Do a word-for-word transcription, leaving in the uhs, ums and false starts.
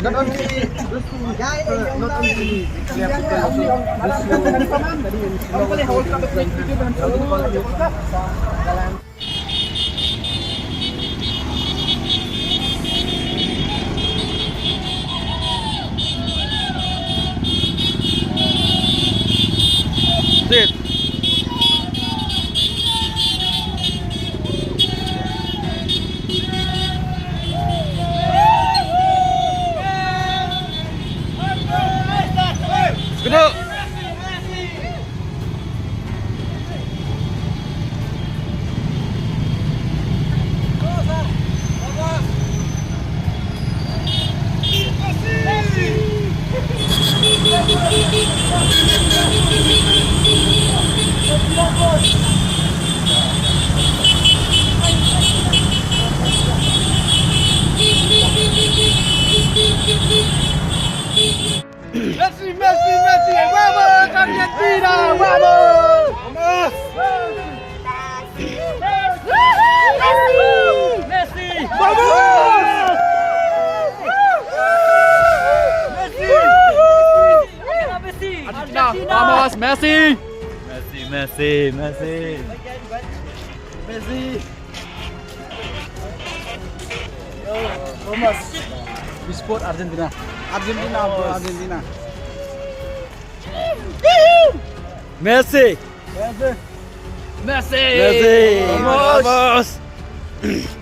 Not only, not only India, but also this year, Messi, Messi, Messi, vamos, Argentina, vamos! Messi! Messi! Vamos! Messi! Argentina! Vamos, Messi! Messi, Messi, Messi! Messi! Yo, Thomas. We support Argentina. Argentina, bro, Argentina. Messi! Messi! Messi! Messi! Vamos! Vamos!